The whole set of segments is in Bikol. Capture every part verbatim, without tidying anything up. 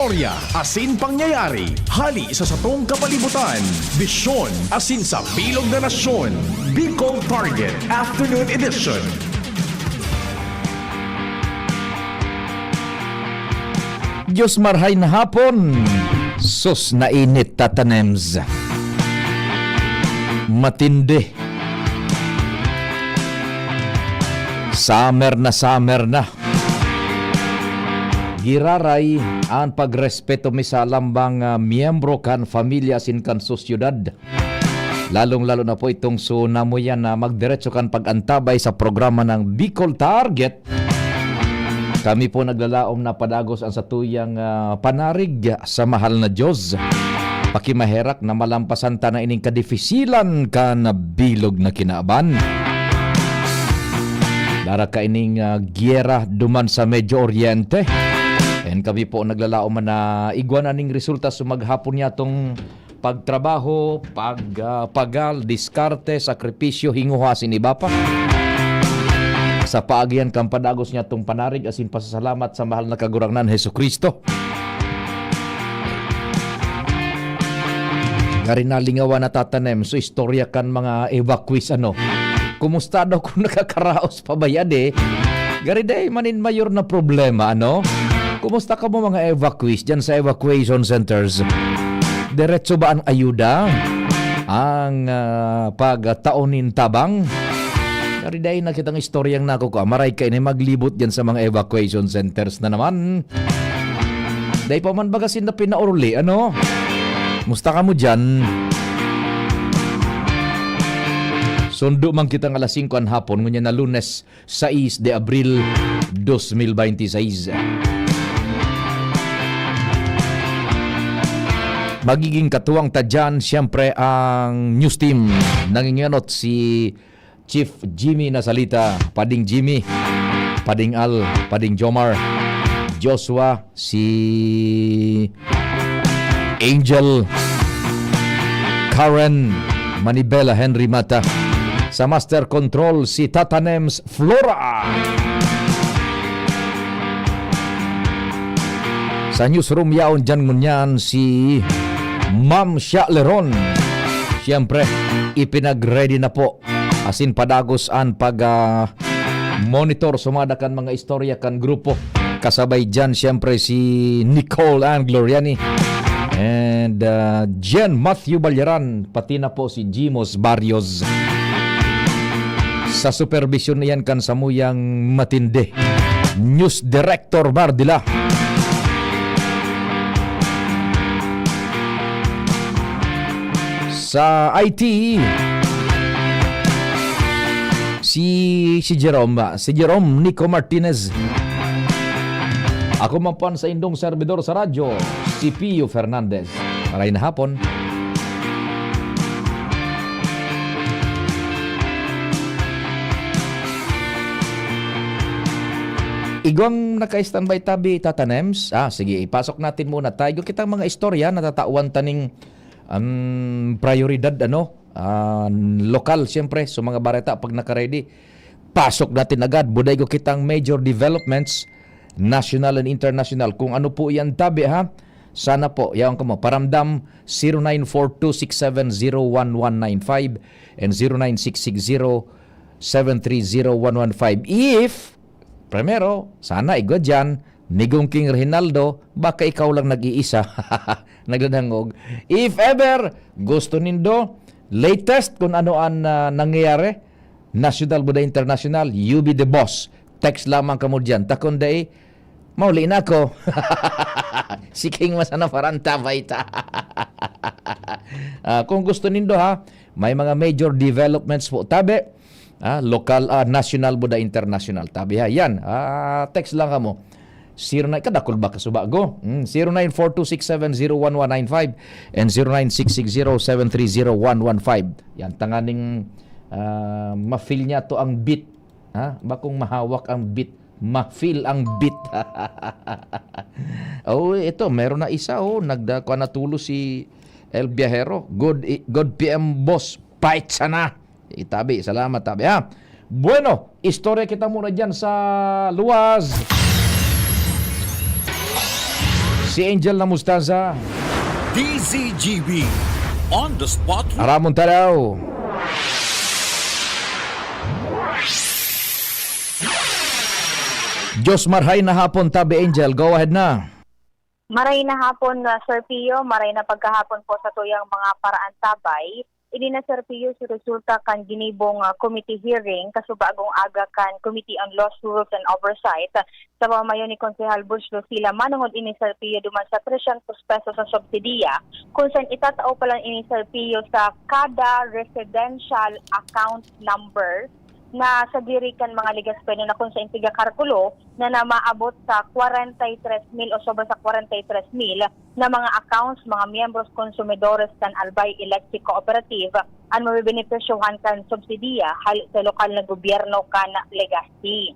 Istorya asin pangyayari hali sa satong kapalibutan, bisyon asin sa bilog na nasyon. Bicol Target Afternoon Edition. Diyos marhay na hapon. Sus, nainit, Tata Nems. Matindi. Summer na summer na. Giraray an pagrespeto mi sa lambang, ah, miyembro kan pamilya asin kan sosyedad. Lalong-lalo na po itong su namuyan na magdiretso kan pag-antabay sa programa ng Bicol Target. Kami po naglalaom na padagos ang satuyang, ah, panarig sa mahal na Diyos. Pakimaherak na malampasan ta na ining kadifisilan kan bilog na kinaban. Dara kaining, ah, giyera duman sa Medio Oriente. And kami po naglalaom na igwa na ning resulta sa maghapon niya tong pagtrabaho, pag, ah, pagal, diskarte, sakripisyo, hinguha, asin iba pa. Sa paagihan kan padagos niya tong panarig asin pasasalamat sa mahal na Kagurangnan Jesu-Cristo. Gari nalingawan na tatanem, so istorya kan mga evacuees, ano? Kumusta daw kung nakakaraos pa ba yan, eh? Gari day, manin mayor na problema, ano? Kumusta ka mo mga evacuees dyan sa evacuation centers? Diretso ba ang ayuda? Ang, ah, pagtao nin tabang? Gari day, nakitang istoryang nako ko, maray ka ini maglibot dyan sa mga evacuation centers na naman. Dai pa man baga sinda pinaoruli, ano? Musta ka mo dyan? Sundo man kitang alas singko an hapon, ngunyan na Lunes, sais de Abril, dos mil bente seis. Magiging katuwang ta dyan, siyempre, ang news team. Nangingenot si Chief Jimmy Nasalita, Pading Jimmy, Pading Al, Pading Jomar, Joshua, si Angel, Karen, Manibela, Henry Mata. Sa Master Control, si Tata Nems Flora. Sa newsroom yaon dyan ngunyan si Ma'am Sha Leron. Siyempre, ipinag-ready na po asin padagos an pag, ah, monitor sumada kan mga istorya kan grupo. Kasabay dyan, siyempre, si Nicole Ann Gloriani and, ah, Jen Matthew Balyaran, pati na po si Jimos Barrios. Sa superbisyon na yan kan samuyang matindi, News Director Mardila. Sa I T, si, si Jerome ba? Si Jerome Nico Martinez. Ako man po an saindong servidor sa radyo, si Pio Fernandez. Maray na hapon. Igwang naka-standby tabi, Tata Nems. Ah, sige, ipasok natin muna. Tayo kitang mga istorya na tatawan taning, um, prioridad, ano? Ah, lokal, siyempre, sa mga bareta, pag naka-ready, pasok natin agad. Buday ko kitang major developments, national and international. Kung ano po yan, tabi, ha? Sana po, yaon kamo. Paramdam, zero nine four two six seven zero one one nine five and zero nine six six zero seven three zero one one five. If, primero, sana igwa dyan, Nigong King Reginaldo, baka ikaw lang nag-iisa. Nagdadangog. If ever, gusto nindo, latest kung ano ang, ah, nangyayari, national buda international, you be the boss. Text lamang kamo dyan. Takon dai, mauli na ako. Si King Masana Faranta, baita. Ah, kung gusto nindo, ha, may mga major developments po, tabi. Ah, lokal, ah, national buda international. Tabi, ha, yan. Ah, text lang kamo. Zero nine, kadakul ba kasubago? Hmm, zero nine four two six seven zero one one nine five and zero nine six six zero seven three zero one one five. Yan, tanganing, ah, ma-feel niya to ang beat. Ha? Bakong mahawak ang beat, ma-feel ang beat. Oh, ito, meron na isa, oh, nagda-, kuha na tulo si El Viajero. Good, i-, good P M boss, pait sana. Itabi, salamat, tabi, ha. Bueno, istorya kita muna dyan sa luwas. Angel na Mustaza. D Z G B on the spot. Aramon taraw. Diyos marhay na hapon, Tabi Angel. Go ahead na. Maray na hapon, ah, Sir Pio. Maray na pagkahapon po sa tuyang mga paraantabay. Ini na, Sir Pio, si resulta kan ginibong, ah, committee hearing kasubagong aga kan Committee on Laws, Rules and Oversight, ah, sa pamayo ni Konsehal Bush Lucila. Manongod ini, Sir Pio, duman sa trescientos pesos na subsidiya, kung saan itatao pa lang ini, Sir Pio, sa kada residential account number na sadiri kan mga Legazpeño, na kung saan tiga karkulo na namaabot sa kwarenta y tres mil o sobra sa kwarenta y tres mil na mga accounts, mga miyembros, konsumidores kan Albay Electric Cooperative an mabebenepisyohan kan subsidiya hale sa lokal na gobyerno kan Legazpi.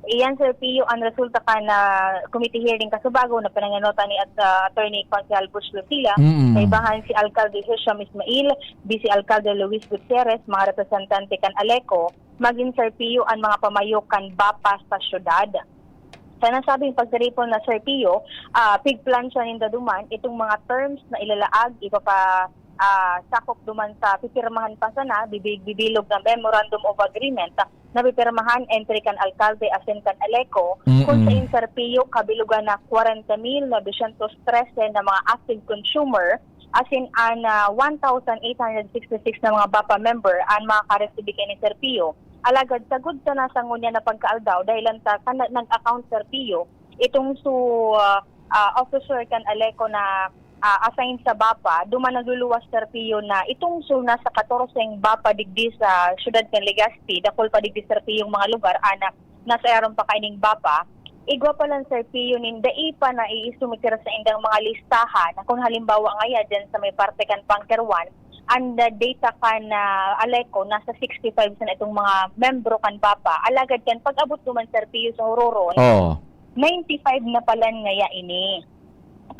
Iyan, Sir Pio, ang resulta kan, ah, committee hearing kasubago na pinanganota ni at, ah, Attorney Konsehal Bush Lucila, Mm. kaibahan si Alcalde Hisham Ismail, Vice Alcalde Luis Gutierrez, mga representante kan ALECO, magin, Sir Pio, ang mga pamayo kan BAPA sa syudad. Sa nasabing pagtiripon na, Sir Pio, ah, pigplansya ninda duman itong mga terms na ilalaag, ipapa-, ah, sakop duman sa pipirmahan pa sana, bibig-, bibilog na Memorandum of Agreement na pipirmahan entre kan alkalde asin kan ALECO, Mm-mm. kung sain, Sir Pio, kabilogan na kwarenta mil novecientos trese na mga active consumer, asin an, ah, one thousand eight hundred sixty-six na mga BAPA member an makakaresibi kaini, Sir Pio. Alagad sagod sana sa ngunyan na pagkaaldaw, dahelan ta kan nag-account, Sir Pio, itong su-, ah, ah, officer kan ALECO na, ah, assigned sa BAPA, duman nagluluwas, Sir Pio, na itong su-, nasa katorseng BAPA digdi sa siyudad kan Legazpi, dakul pa digdi, Sir Pio, yung mga lugar, ana, nasa yaron pa kaining BAPA, igwa pa lang, Sir Pio, nin dai pa naiisumiter sa indang mga listahan. Kung halimbawa ngaya, dyan sa may parte kan Bunker One, ang da-, data kan, ah, ALECO, nasa sixty-five sana itong mga membro kan BAPA. Alagad kan pag-abot duman, Sir Pio, sa Huroron, Oo. ninety-five na palan ngaya ini.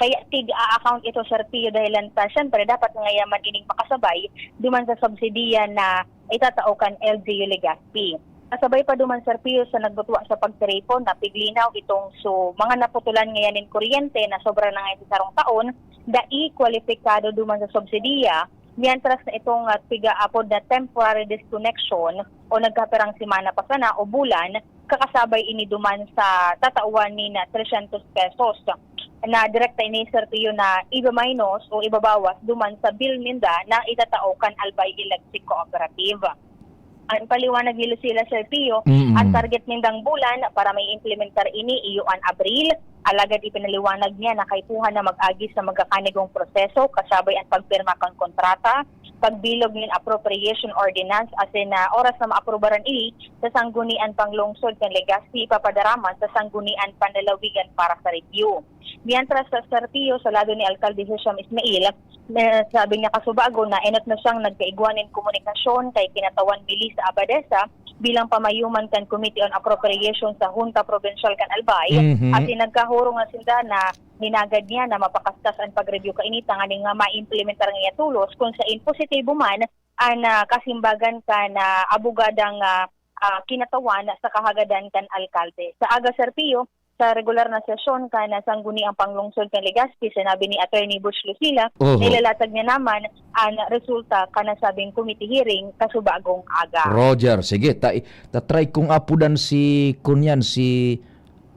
Kaya tig-a-account ito, Sir Pio, dahilan ta, siyempre, dapat ngaya man ining makasabay duman sa subsidiya na itatao kan L G U Legazpi. Kasabay pa duman, Sir Pio, sa nagbutwa sa pagtiripon, napiglinaw itong su-, mga naputulan ngayan nin kuryente na sobra na ngayon sa sarong taon, dai kwalipikado duman sa subsidiya, mientras na itong, ah, piga-apod na temporary disconnection o nagkapirang semana pa sana o bulan, kakasabay ini duman sa tatawan ni na trescientos pesos na direkta ini, Sir Pio, na iba-minus o ibabawas duman sa bill ninda na itatao kan Albay Electric Cooperative. Ang paliwanag ni Lucila, Sir Pio, Mm. ang target nindang bulan para maiimplementar ini iyo an Abril. Alagad ipinaliwanag niya na kaipuhan na mag-agi sa magkakanigong proseso kasabay ang pagpirma kan kontrata, pagbilog nin appropriation ordinance asin na oras na maaprubaran ini sa Sangguniang Panglungsod kan Legazpi, ipapadara man sa Sangguniang Panlalawigan para sa review. Mientras sa Sir Pio, sa lado ni Alkalde Hisham Ismail, na sabi niya kasubago na enot na siyang nagkaigwa nin komunikasyon kay Kinatawan Melissa Abadesa bilang pamayo man kan Committee on Appropriation sa Hunta Provincial kan Albay, Mhm. asin nagkahurong na sinda na hinagad niya na mapakaskas an pag-review kaini tanganing nga maimplementar niya tolos, kung sain positibo man an, ah, kasimbagan kan, ah, abogadang, ah, ah, Kinatawan sa kahagadan kan alkalde. Sa aga, Sir Pio, sa regular na sesyon kan Sangguniang Panglungsod kan Legazpi, sinabi ni Attorney Butch Lucila Oho. na ilalatag niya naman an resulta kan nasabing committee hearing kasubagong aga. Roger, sige, ta-, ta-try kong apudan si, kunyan, si,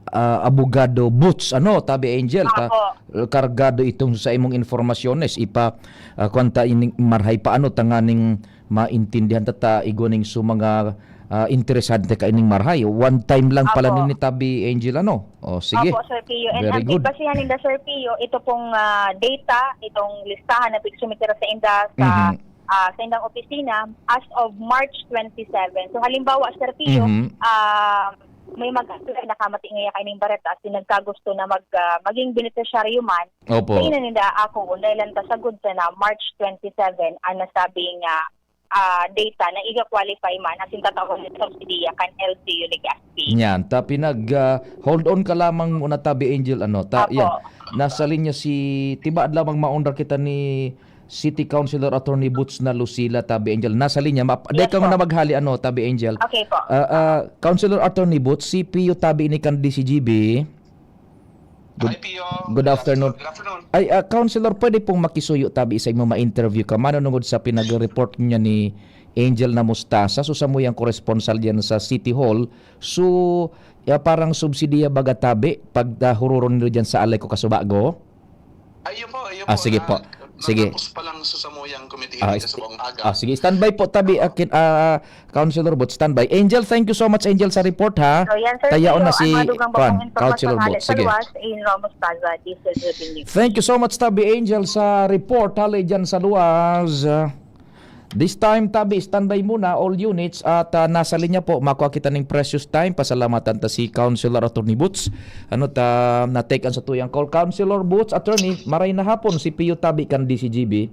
ah, Abogado Boots, ano, Tabi Angel, ta-, Apo. kargado itong sa imong informasyones, ipa, ah, kwanta ining marhay pa, ano, tanganing maintindihan ta, ta igwa ning su mga, ah, interesante kaining marhay. One time lang pala Apo. nini, Tabi Angel, ano? O, sige. Opo, Sir Pio. And Very ang good. basihan ninda, Sir Pio, ito pong, ah, data, itong listahan na pigsumitira sa inda sa, Mhm. ah, sa indang opisina as of March twenty-seven. So, halimbawa, Sir Pio, Mhm. ah, may mag-apply na kamati ngaya kaining bareta at nagkagusto na mag, ah, maging benepisyaryo man, Opo. sa ina ninda ako, dahil ang tasagod sa na March twenty-seven, ang nasabing, ah, ah, data na iga-qualify man, asin tatawan ng subsidiya kan L G U Legazpi. Yan, ta pinag, ah, hold on ka lamang muna, Tabi Angel, ano, ta, Apo. yan. Nasa linya si, tibaad lamang maundra kita ni City Councilor Attorney Boots na Lucila, Tabi Angel. Nasa linya, ma-, Yes deka po. na maghali, ano, Tabi Angel. Okay po. Ah, ah, Councilor Attorney Boots, C P U tabi ini kan D C G B. Good, Hi, Pio. Good afternoon. Good afternoon. Ay, ah, Councilor, pwede pong makisuyo tabi sa imo ma-interview ka manunungod sa pinag-report niya ni Angel na Mustasa, so samuyang koresponsal diyan sa City Hall. So, ya, parang subsidiya baga tabi pag, ah, hururon nyo diyan sa Aleco Casubago? Ay, iyo po, iyo Ah, po, sige na, po. Sige. Natapos pa lang sa samuyang committee Ah, hearing is- sa buong aga. Ah, sige, standby po tabi, akin, ah, Councilor Boots, standby. Angel, thank you so much, Angel, sa report, ha? So, yan, sir, Tayaon Pio, na ang si, madugang kwan, bakong impormasyon Councilor hale Boots. Sa Sige. Luwas, in Ramos Plaza, Diesel Building. Thank you so much, tabi Angel, sa report hale dyan sa Luwas. Ah, this time, tabi, standby muna, all units, at, ah, nasa linya po, makuha kita ning precious time. Pasalamatan ta si Councilor Attorney Boots. Ano ta, na-take an sa tuyang call. Councilor Boots, Attorney, maray na hapon, si Pio Tabi kan D C G B.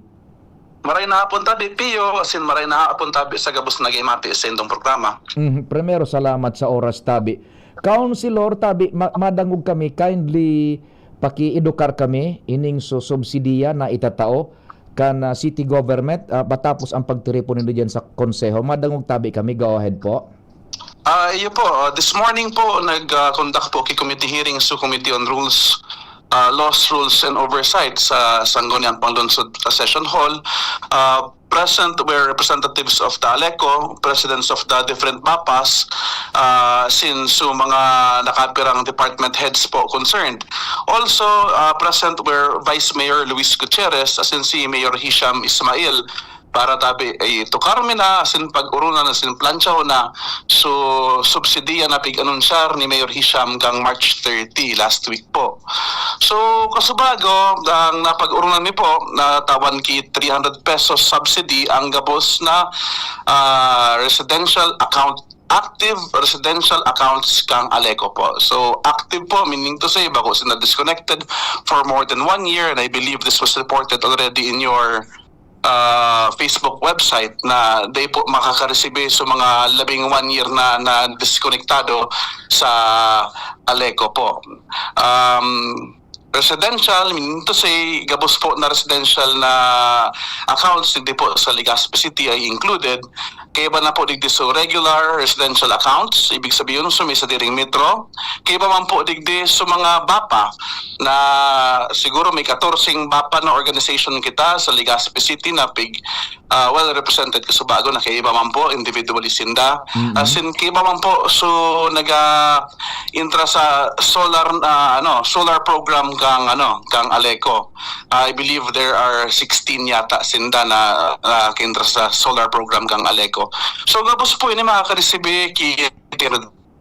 Maray na hapon, tabi, Pio, asin maray na hapon, tabi, sa gabos na nagimati sa indong programa. Mhm. Primero, salamat sa oras, tabi. Councilor, tabi, ma-, madangog kami, kindly paki-edukar kami, ining su-, subsidiya na itatao kan, ah, city government, ah, matapos ang pagtiripon nindo diyan sa konseho. Madangog tabi kami, go ahead po. Ah, iyo po, ah, this morning po, nag, ah, conduct po ki committee hearing sa Committee on Rules, ah, Laws, Rules, and Oversight sa Sangguniang Panlungsod, ah, Session Hall. Ah, present were representatives of the Aleco, presidents of the different mapas, ah, since so mga nakapirang department heads po concerned. Also, ah, present were Vice Mayor Luis Gutierrez, asin si Mayor Hisham Ismail, para tabi, eh, tukar mi na, asin pag-urunan, asin planchahon na. So, subsidiya na pig-anunsyar ni Mayor Hisham kang March thirty, last week po. So, kasubago, ang napag-urunan mi po, natawan ki three hundred pesos subsidy ang gabos na, ah, residential account, active residential accounts kang Aleco po. So, active po, meaning to say, bako sila disconnected for more than one year, and I believe this was reported already in your, ah, Facebook website na they po makakaresibe sa mga labing one year na, na diskonektado sa Aleco po. Um, residential, meaning to say, gabos po na residential na accounts, hindi po sa Legazpi City ay included. Kaiba na po digdi sa regular residential accounts, ibig sabihin, sa may sadiring metro. Kaiba man po digdi sa mga BAPA na siguro may katorseng BAPA na organization kita sa Legazpi City na pig, ah, well represented kasubago na kaiba man po, individually sinda. Mm-hmm. As in, kaiba man po, so naga intra sa solar, ah, ano, solar program kang, ano, kang Aleco. I believe there are sixteen yata sinda na, na kintra sa solar program kang Aleco. So, gabos po ini makakaresibe ki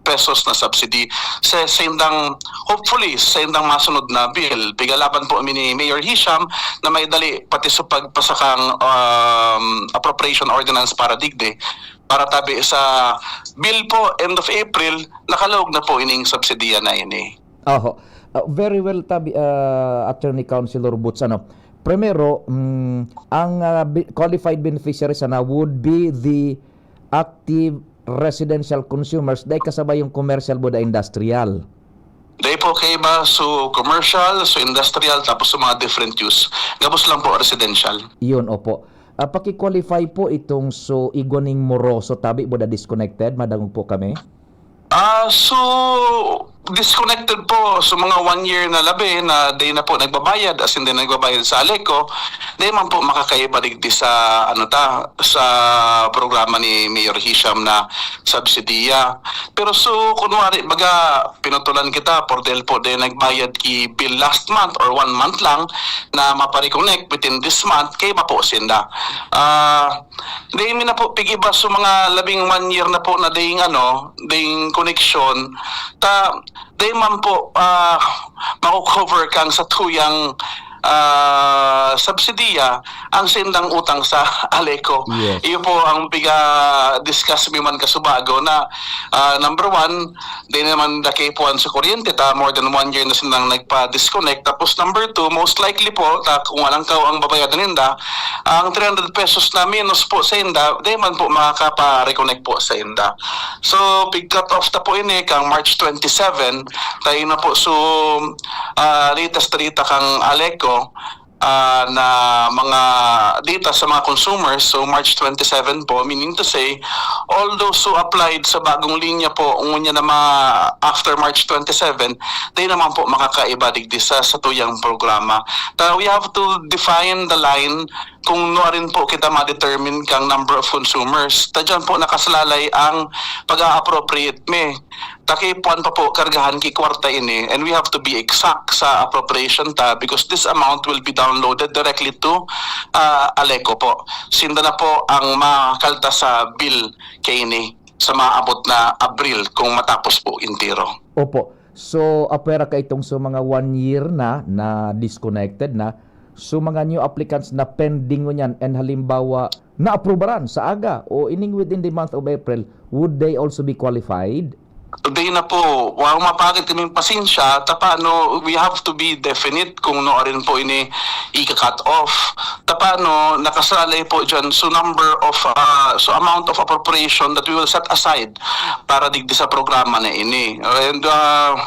pesos na subsidy sa, sa indang, hopefully, sa indang masunod na bill. Pigalaban po mi ni Mayor Hisham na may dali pati sa pagpasakang, um, appropriation ordinance para digdi. Para tabi sa bill po, end of April, nakalaog na po ining subsidiya na ini. Oho. Ah, very well, tabi, ah, Attorney Councilor Boots, ano. Primero, mm, ang, ah, be-, qualified beneficiaries sana would be the active residential consumers, dai kasabay yung commercial boda industrial. Dai po kaiba, so commercial, so industrial, tapos sa mga different use. Gabos lang po residential. Yun, opo. Ah, paki-qualify po itong so igwa ning moroso, tabi boda disconnected, madangog po kami. Ah, so, disconnected po. So, mga one year na labi na di na po nagbabayad, as in, di na nagbabayad sa Aleco, di man po makakaiba digdi sa, ano ta, sa programa ni Mayor Hisham na subsidiya. Pero so, kunwari, baga, pinutulan kita, por dahil po di nagbayad ki bill last month or one month lang na mapareconnect within this month, kaiba po sinda. Ah, Dai mi na po pigiba sa mga labing one year na po na ding, ano, ding koneksyon. Ta, dai man po, ah, mako-cover kang sa tuyang, ah, subsidiya ang sindang utang sa Aleco. Yes. Iyo po ang piga-discuss mi man kasubago na, ah, number one, di naman daki puan sa kuryente, ta more than one year na silang nagpa-disconnect. Tapos number two, most likely po, ta kung walang kao ang babayadan ninda, ang three hundred pesos na minus po sa inda, di man po makakapa-reconnect po sa inda. So, pig-cut off ta po ini kang March twenty-seven, tayo na po. So, ah, latest data kang Aleco, ah, na mga data sa mga consumers, so March twenty-seven po, meaning to say, all those who applied sa bagong linya po, ngunyan na mga after March twenty-seven, dai naman po makakaiba digdi sa satuyang programa. Ta, we have to define the line kung nuarin po kita ma-determine kang number of consumers. Ta diyan po nakasalalay ang pag-a-appropriate mi. Ta kaipuhan pa po kargahan ki kwarta ini, and we have to be exact sa appropriation ta, because this amount will be downloaded directly to, ah, ALECO po. Sinda na po ang makalta sa bill kaini sa maabot na Abril kung matapos po entero. Opo. So, apwera ka itong sa mga one year na, na disconnected na. So, mga new applicants na pending ngunyan and halimbawa, naaprubaran sa aga o ining within the month of April, would they also be qualified? Today na po, wow, mapagad kaming pasensya, ta paano, we have to be definite kung nuarin po ini ika-cut off. Ta paano, nakasalalay po dyan, so number of, ah, so amount of appropriation that we will set aside para digdi sa programa na ini. And, ah,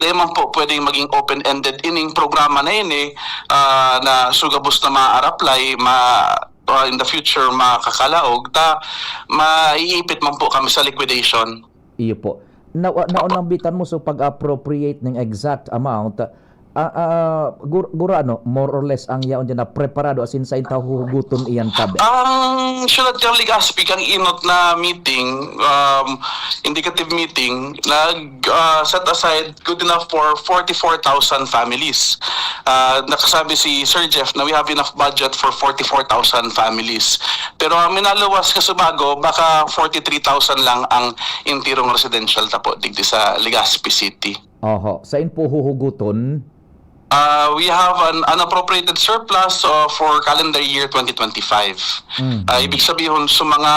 dai man po pwedeng maging open-ended ining programa na ini, ah, na so gabos na ma-apply, ma-, ah, in the future makakalaog, ta maiipit man po kami sa liquidation. Iyo po. Na, naunambitan mo, so pag-appropriate ng exact amount, ah, ah, gur-, gurano, more or less, ang yaon dyan na preparado, as in, sa inta huhuguton iyan tabi? Ang siyudad kan Legazpi, kan inot na meeting, um, indicative meeting, nag, ah, set aside good enough for forty-four thousand families. Ah, nakasabi si Sir Jeff na we have enough budget for forty-four thousand families. Pero ang minaluwas kasubago, baka forty-three thousand lang ang entirong residential ta po digdi sa Legazpi City. Oho. Sain po huhuguton? Ah, we have an unappropriated surplus, uh, for calendar year twenty twenty-five. Mm. Ah, ibig sabihon, sa mga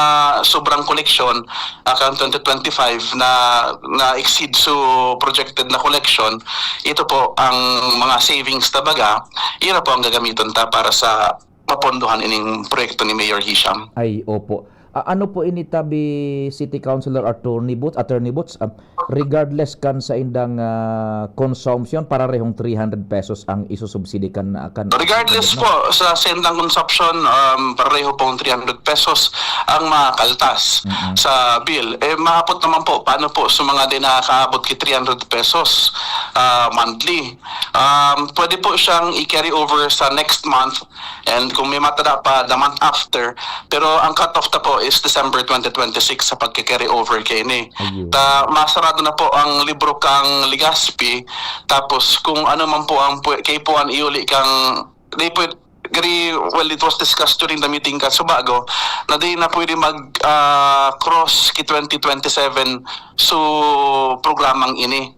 sobrang koleksyon, ah, kan twenty twenty-five na, na-exceed sa projected na koleksyon, ito po ang mga savings ta baga, ira po ang gagamiton ta para sa mapondohan ining proyekto ni Mayor Hisham. Ay, opo. A-, ano po ini tabi, City Councilor Attorney Boots, Attorney Boots, ah, regardless kan saindang, ah, consumption, pararehong three hundred pesos ang isusubsidi kan, ah, kan Regardless, no? Po, sa saindang consumption, um, pareho pong three hundred pesos ang makaltas, mm-mm, sa bill. Eh, mahapot naman po, paano po sa mga di nakakaabot ki three hundred pesos, ah, monthly? Um, pwede po siyang i-carry over sa next month. And kung may matada pa, the month after. Pero ang cut-off ta po is December twenty twenty-six sa pagka-carry over kaini. Ayun. Ta, masarado na po ang libro kang Legazpi. Tapos kung ano man po ang pu-, kaipuhan iuli kang, di po, gari, well, it was discussed during the meeting kasubago na di na pwede mag, ah, cross ki twenty twenty-seven so programang ini.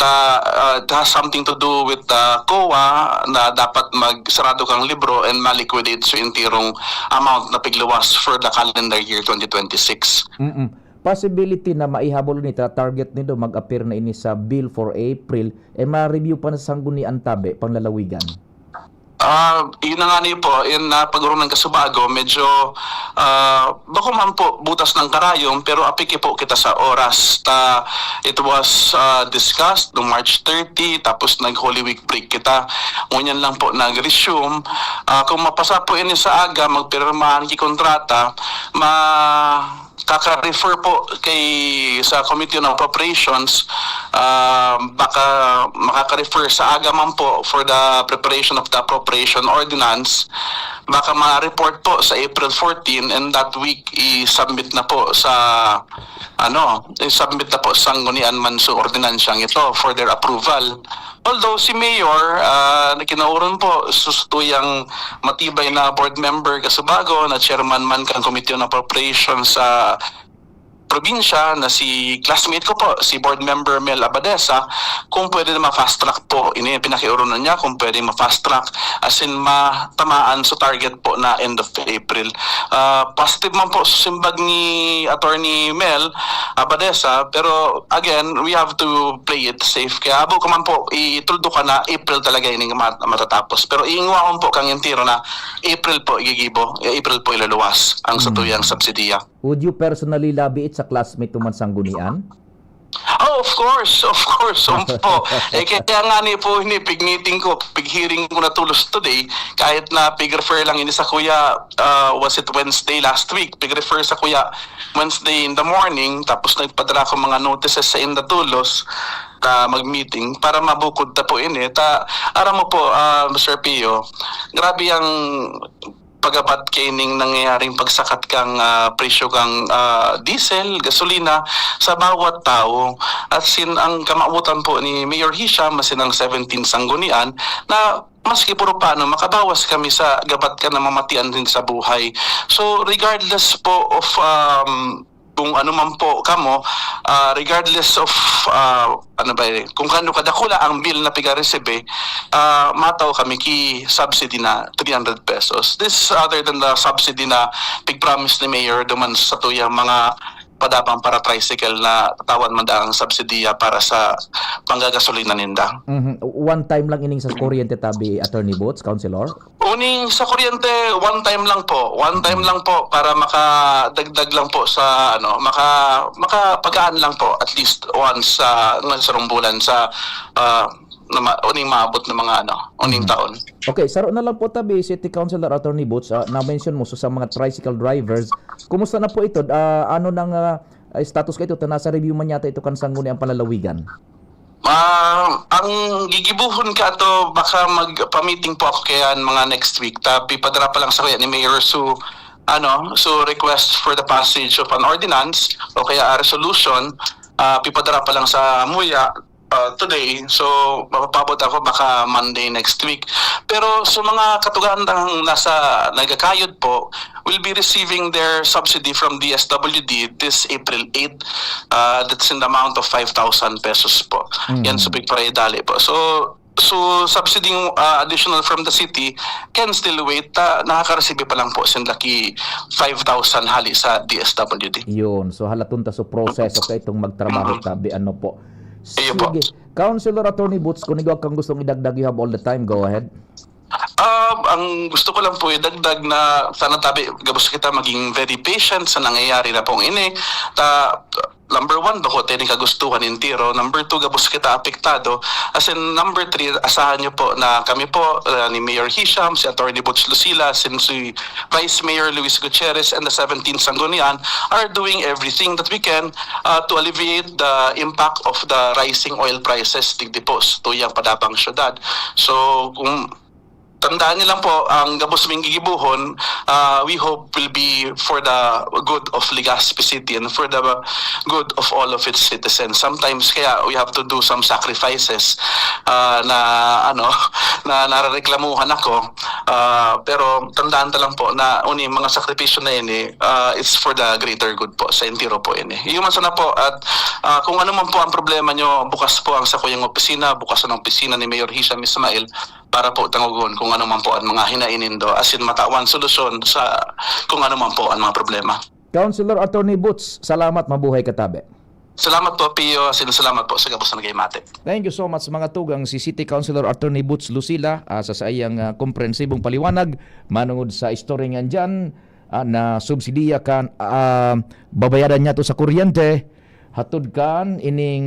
Ta, ah, it has something to do with the COA na dapat magsarado kang libro and ma-liquidate so entirong amount na pigluwas for the calendar year twenty twenty-six. Mm-mm. Possibility na maihabol ini ta target nindo, mag-appear na ini sa bill for April, eh, ma-review pa na sa sanggunian tabi, panglalawigan? Ah, yun na nga ni po, yun na pag-urunan kasubago, medyo, ah, bako man po butas ng karayom, pero apiki po kita sa oras. Ta, it was, ah, discussed noong March thirty, tapos nag-Holy Week break kita. Ngunyan lang po nag-resume. Ah, kung mapasa po ini sa aga, magpirmahan ki kontrata, ma-, kaka-refer po kay, sa Committee on Appropriations, ah, baka makaka-refer sa aga man po for the preparation of the appropriation ordinance. Baka ma-report po sa April fourteen, and that week i-submit na po sa, ano, i-submit na po sa sanggunian man sa ordinansyang ito for their approval. Although si Mayor, ah, na kinauron po, sus-, tuyang matibay na board member kasubago, na chairman man kan Committee on Appropriations sa probinsya, na si classmate ko po, si Board Member Mel Abadesa, kung pwede na ma-fast track po. Ini ang pinakiurunan niya, kung pwede ma-fast track, as in matamaan sa target po na end of April. Ah, positive man po sa simbag ni Attorney Mel Abadesa, pero again, we have to play it safe. Kaya abo ka man po, ituldo ka na April talaga ining mat-, matatapos. Pero iingwahon po kang entero na April po igigibo, eh, April po iluluwas ang sa Hmm. tuyang subsidiya. Would you personally lobby it sa classmate mo man sanggunian? Oh, of course, of course, um, po. Eh, kaya nga ni po, ini, pig-meeting ko, pig-hearing ko na tulos today, kahit na pig-refer lang ini sa kuya, ah, was it Wednesday last week? Pig-refer sa kuya Wednesday in the morning, tapos nagpadala ako mga notices sa inda tulos na mag-meeting para mabukod ta po ini. Ta, aram mo po, ah, Sir Pio, grabe ang pagabat kaining nangyayaring pagsakat kang, ah, presyo kang, ah, diesel, gasolina sa bawat tawo. At sin ang kamawotan po ni Mayor Hisham, masin ang seventeen Sanggunian, na maski puro paano, makabawas kami sa gabat ka na mamatian din sa buhay. So, regardless po of, um, kung ano man po kamo, ah, regardless of, ah, ano ba eh, kung kano kadakula ang bill na piga-receive, ah, mataw kami ki subsidy na three hundred pesos. This other than the subsidy na pig-promise ni Mayor duman sa tuyang mga padapang para tricycle na katawan man ang subsidiya para sa panggagasolina ninda. Mhm. One time lang ining sa kuryente tabi, Attorney Boots, Councilor? Uning sa kuryente, one time lang po. One time lang po para makadagdag lang po sa, ano, maka-, makapagaan lang po at least once sa, nga sarong bulan sa, ah, na ma-, uning maabot na mga, ano, uning Mhm. taon. Okay, saro na lang po tabi, City Councilor Attorney Boots, ah, na-mention mo so, sa mga tricycle drivers. Kumusta na po ito? Ah, ano nang, ah, status ka ito? Ta nasa review man yata ito kan Sangguniang Panlalawigan. Ah, ang gigibuhon ka ato, baka magpa-meeting po ako kaya mga next week. Ta, pipadara pa lang sa kuya ni Mayor Su, ano, so request for the passage of an ordinance o kaya a resolution, ah, pipadara pa lang sa muya, ah, today. So, mapapabot ako baka Monday next week. Pero sa mga katugang nasa nagakayod po, will be receiving their subsidy from D S W D this April eight. Ah, that's in the amount of five thousand pesos po. Mm. Yan sa pigparidali po. So, so subsidy, ah, additional from the city can still wait. Ta, nakaka-receive pa lang po sinda ki five thousand hali sa D S W D. Yun. So, halaton ta so proseso ka itong magtrabaho Mm. tabi, ano po. Iyo po. Sige. Councilor Attorney Boots, kung igwa kang gustong idagdag, you have all the time. Go ahead. Ah, ang gusto ko lang po idagdag na sana tabi, gabos kita maging very patient sa nangyayari na pong ini. Ta, number one, bako tayo ni kagustuhan entero. Number two, gabos kita apektado. As in, number three, asahan niyo po na kami po, ah, ni Mayor Hisham, si Attorney Butch Lucila, sin si Vice Mayor Luis Gutierrez, and the seventeen Sanggunian are doing everything that we can, ah, to alleviate the impact of the rising oil prices digdi po sa tuyang padapang syudad. So, kung tandaan niyo lang po, ang gabos ming gigibuhon, ah, we hope will be for the good of Legazpi City and for the good of all of its citizens. Sometimes, kaya we have to do some sacrifices, ah, na, ano, na narareklamuhan ako. Ah, pero tandaan ta lang po na uni mga sakripisyo na ini, ah, it's for the greater good po, sa entero po ini. Iyo man sana po, at, ah, kung ano man po ang problema nyo, bukas po ang sakuyang opisina, bukas ang opisina ni Mayor Hisham Ismail, para po tangogon kung ano man po ang mga hinaing nindo, asin matawan solusyon sa kung ano man po ang mga problema. Councilor Attorney Boots, salamat, mabuhay ka tabi. Salamat po, Pio, asin salamat po sa gabos na nagahimati. Thank you so much, mga tugang. Si City Councilor Attorney Boots Lucila, ah, sa saiyang, ah, komprehensibong paliwanag manungod sa istorya nga dyan, ah, na subsidiya kan, ah, babayadan niya to sa kuryente, hatod kan ining,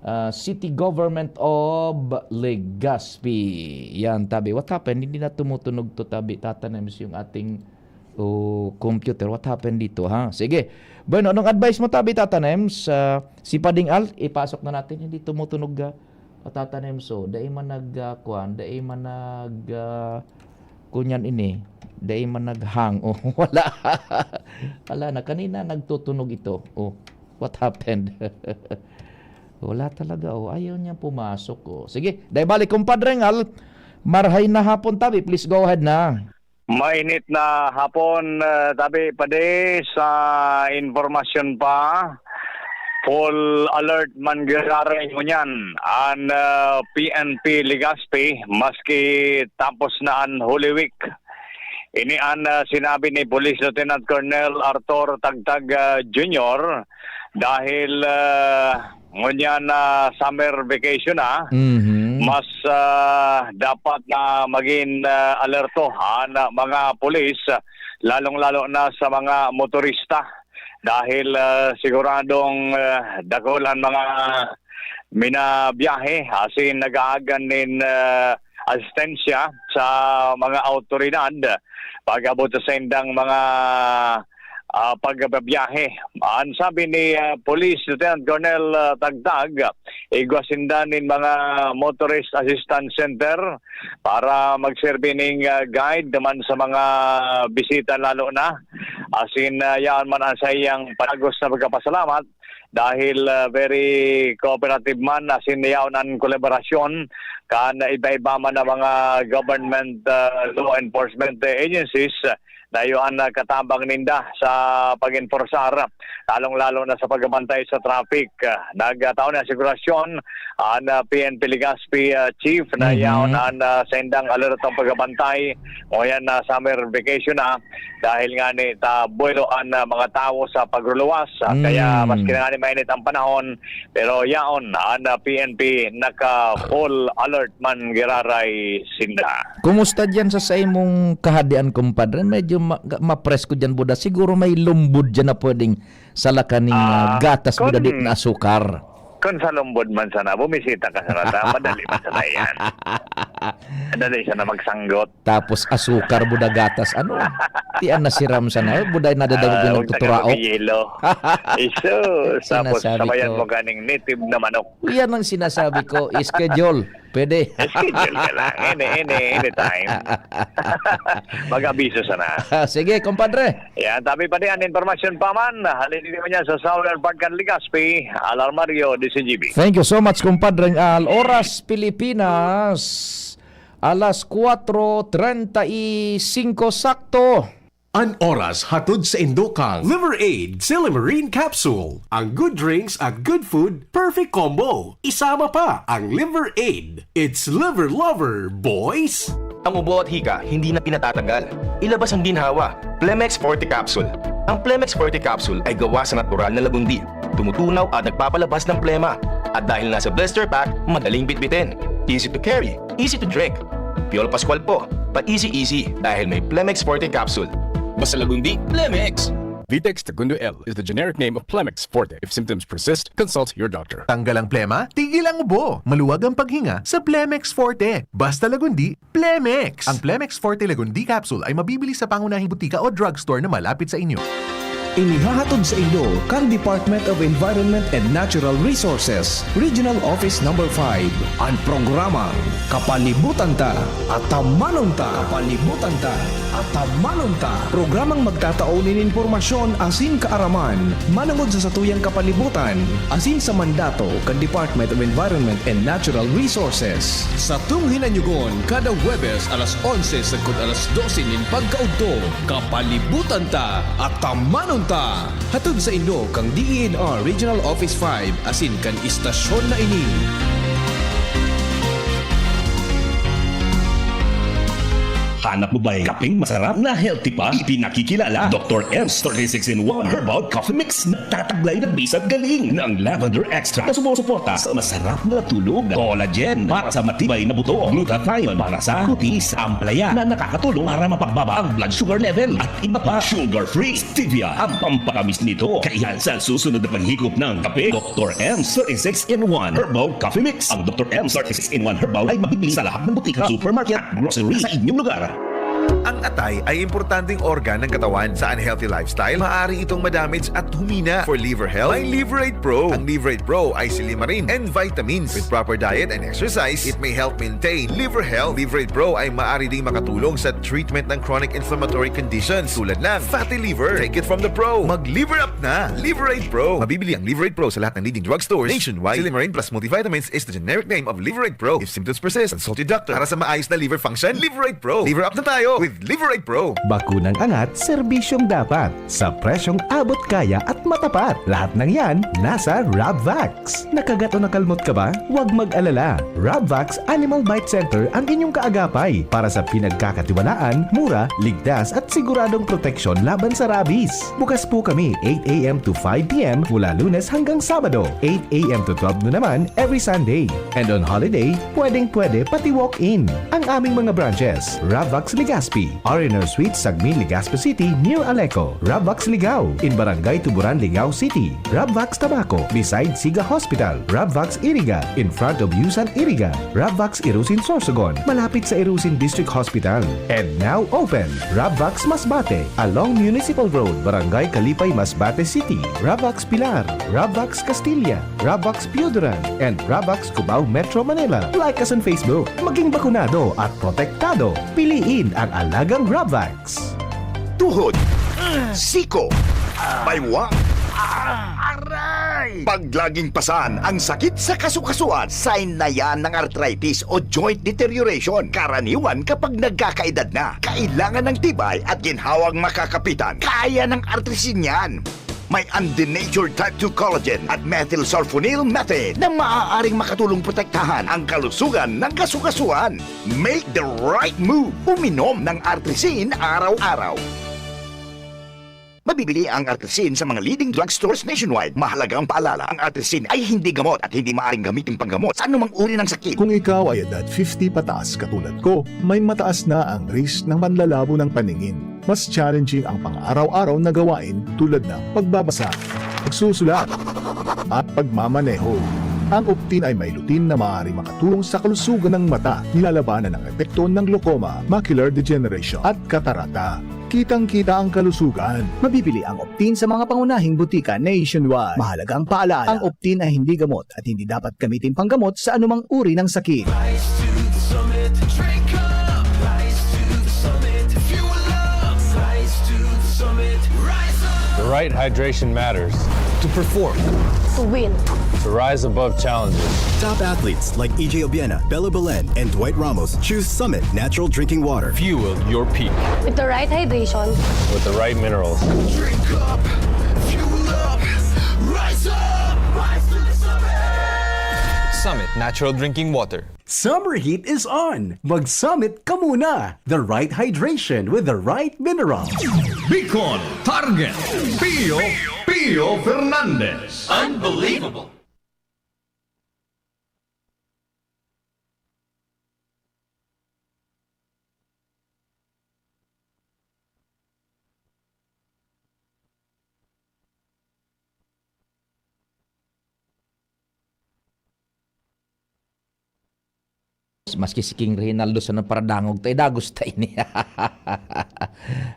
ah, City Government of Legazpi. Yan, tabi. What happened? Hindi na tumutunog to, tabi. Tatanim yung ating, oh, computer. What happened dito, ha? Sige. Bueno, anong advice mo, tabi, Tatanems? Ah, si Pading Al, ipasok na natin. Hindi tumutunog, ah, Tatanems, oh. Dai man nag, ah, kuwan, dai man nag, ah, kunyan ini. Dai man nag-hang. Oh, wala. Wala na. Kanina nagtutunog ito. Oh, what happened? Wala talaga, oh. Ayaw niyang pumasok, oh. Sige, dai balik, Kumpadre Ngal. Marhay na hapon, tabi. Please go ahead na. Mainit na hapon, eh, tabi, padi, sa impormasyon pa. Full alert man giraray ngunyan an, eh, P N P Legazpi, maski tapos na an Holy Week. Ini an, eh, sinabi ni Police Lieutenant Colonel Arthur Tagtag, eh, Junior, dahil, eh, ngunyan na summer vacation na, Mhm. mas, ah, dapat na maging, ah, alerto an, ah, mga pulis, ah, lalong-lalo na sa mga motorista. dahil, ah, siguradong, ah, dakul an mga minabiyahe asin nag-aagan nin, ah, asistensya sa mga awtoridad pag-abot sa saindang mga, ah, pagbibiyahe. An sabi ni, ah, Police Lieutenant Colonel, ah, Tagtag, igwa sinda nin mga motorist assistance center para magserbi ning, ah, guide naman sa mga bisita lalo na. Asin, ah, yaon man ang saiyang panagos na pagkapasalamat dahil, ah, very cooperative man asin yaon an kolaborasyon kan iba-iba man na mga government, ah, law enforcement agencies. Dayo an, ah, katabang ninda sa pag-enforsar, lalong-lalo na sa pagbantay sa traffic. Ah, nagtao na asegurasyon an, ah, P N P Legazpi, ah, chief na Mhm. yaon an, ah, saindang alertong pagbantay. Ngunyan na summer vacation na dahil nga ni ta buwelo an, ah, mga tawo sa pagruluwas. Ah, kaya Mm. maski na nga ni mainit ang panahon, pero yaon an, ah, P N P naka full alert man giraray sinda. Kumusta diyan sa saimong kahadian, kumpadre? Medyo ma-, mapresko diyan, buda. Siguro may lumbod diyan na pwedeng salakan ning, ah, Ah, gatas, buda, di kun na asukar. Kun sa lumbod man sana, bumisita ka sana ta, madali man sana yan. Madali sana magsanggot. Tapos asukar, buda, gatas, ano? Ti an nasiram sana, buda, nadadangog Ah, yung huwag na ka nagtuturaok. Mag-yelo. Isus, tapos Sinasabi sabayan ko. mo kaning native na manok. Yan ang sinasabi ko, schedule. Pwede. Schedule ka lang. Any, any, anytime. Mag-abiso sana. Sige, kumpadre. Yan, tabi pa diyan, impormasyon pa man. Halin din niya sa Southern Part kan Legazpi, Alarmario, D C G B. Thank you so much, kumpadre. Al oras Pilipinas, alas kwatro treinta y cinco sakto. An oras hatod sa indo kan Liver Aid Silimarin Capsule. Ang good drinks at good food, perfect combo. Isama pa ang Liver Aid. It's Liver Lover, boys! Ang ubo at hika hindi na pinatatagal. Ilabas ang ginhawa. Plemex Forte Capsule. Ang Plemex Forte Capsule ay gawa sa natural na lagundi. Tumutunaw at nagpapalabas ng plema. At dahil nasa blister pack, madaling bitbitin. Easy to carry, easy to drink. Piolo Pascual po, pa-easy-easy dahil may Plemex Forte Capsule. Basta lagundi, Plemex! Vitex Tagundo L is the generic name of Plemex Forte. If symptoms persist, consult your doctor. Tanggal ang plema, tigil ang ubo. Maluwag ang paghinga sa Plemex Forte. Basta lagundi, Plemex! Ang Plemex Forte Lagundi Capsule ay mabibili sa pangunahing butika o drugstore na malapit sa inyo. Inihahatod sa indo kan Department of Environment and Natural Resources, Regional Office Number five, an programang Kapalibutan Ta, Atamanon Ta. Kapalibutan Ta, Atamanon Ta. Programang magtatao nin impormasyon asin kaaraman manongod sa satuyang kapalibutan asin sa mandato kan Department of Environment and Natural Resources. Satong hinanyugon kada Huwebes alas onse sagkod alas dose nin pagkaudto, Kapalibutan Ta, Atamanon Ta. Hatod sa indo kan D E N R Regional Office five asin kan istasyon na ini. Hanap mo ba'y kapeng masarap na healthy pa? Ipinakikilala, Doktor M's thirty-six in one Herbal Coffee Mix. Nagtataglay ng bisag galing ng lavender extract na sumusuporta sa masarap na tulog, collagen para sa matibay na buto, glutathione para sa kutis, ampalaya na nakakatulong para mapagbaba ang blood sugar level, at iba pa. Sugar-free, stevia ang pampatamis nito. Kaya sa susunod na paghigop ng kape, Doktor M's thirty-six in one Herbal Coffee Mix. Ang Doktor M's thirty-six in one Herbal ay mabibili sa lahat ng butika, supermarket at grocery sa inyong lugar. Ang atay ay importanteng organ ng katawan. Sa unhealthy lifestyle, maaari itong madamage at humina. For liver health, may Liver Aid Pro. Ang Liver Aid Pro ay silimarin and vitamins. With proper diet and exercise, it may help maintain liver health. Liver Aid Pro ay maaari ding makatulong sa treatment ng chronic inflammatory conditions tulad ng fatty liver. Take it from the pro. Mag-liver up na! Liver Aid Pro. Mabibili ang Liver Aid Pro sa lahat ng leading drugstores nationwide. Silimarin plus multivitamins is the generic name of Liver Aid Pro. If symptoms persist, consult your doctor. Para sa maayos na liver function, Liver Aid Pro. Liver up na tayo with Liver Aid Pro. Bakunang angat, serbisyong dapat. Sa presyong abot kaya at Patapat, lahat ng yan nasa Rabvax. Nakagat o nakalmot ka ba? Huwag mag-alala. Rabvax Animal Bite Center ang inyong kaagapay para sa pinagkakatiwalaan, mura, ligtas at siguradong proteksyon laban sa rabies. Bukas po kami eight a m to five p m mula Lunes hanggang Sabado, eight a m to twelve noon naman every Sunday. And on holiday, pwedeng-pwede pati walk-in. Ang aming mga branches, Rabvax Legazpi, R and R Suite, Sagmin, Legazpi City, near Aleco, Rabvax Ligao, in Barangay Tuburan, Ligao City, Rabvax Tabaco, beside Siga Hospital, Rabvax Iriga, in front of Yusan Iriga, Rabvax Irusin Sorsogon, malapit sa Irusin District Hospital, and now open, Rabvax Masbate, along Municipal Road, Barangay Kalipay, Masbate City, Rabvax Pilar, Rabvax Castilla, Rabvax Pioduran, and Rabvax Cubao, Metro Manila. Like us on Facebook. Maging bakunado at protektado. Piliin ang alagang Rabvax. Tuhod, siko, baywang, aray! Pag laging pasan ang sakit sa kasukasuan, sign na yan ng arthritis o joint deterioration. Karaniwan kapag nagkakaedad na, kailangan ng tibay at ginhawang makakapitan. Kaya ng Artrisin yan. May undenatured type two collagen at methylsulfonyl methane na maaaring makatulong protektahan ang kalusugan ng kasukasuan. Make the right move. Uminom ng Artrisin araw-araw. Mabibili ang Artrisin sa mga leading drugstores nationwide. Mahalagang paalala, ang Artrisin ay hindi gamot at hindi maaaring gamitin panggamot sa anumang uri ng sakit. Kung ikaw ay edad fifty pataas katulad ko, may mataas na ang risk ng panlalabo ng paningin. Mas challenging ang pang-araw-araw na gawain tulad ng pagbabasa, pagsusulat, at pagmamaneho. Ang Optin ay may lutein na maaaring makatulong sa kalusugan ng mata, nilalabanan ang epekto ng glaucoma, macular degeneration, at katarata. Kitang-kita ang kalusugan. Mabibili ang Optin sa mga pangunahing butika nationwide. Mahalagang paalala, ang Optin ay hindi gamot at hindi dapat gamitin panggamot sa anumang uri ng sakit. Rise to the summit, drink up. Rise to the summit, fuel up. Rise to the summit, rise up. The right hydration matters. To perform. To win. To rise above challenges. Top athletes like E J Obiena, Bello Belen, and Dwight Ramos choose Summit Natural Drinking Water. Fuel your peak. With the right hydration. With the right minerals. Drink up, fuel up, rise up, rise to the summit. Summit Natural Drinking Water. Summer heat is on! Mag-Summit ka muna! The right hydration with the right mineral. Bicol Target, Pio, Pio Fernandez. Unbelievable. Maski si King Reynaldo sa nagparadangog ta, idagos ta ini.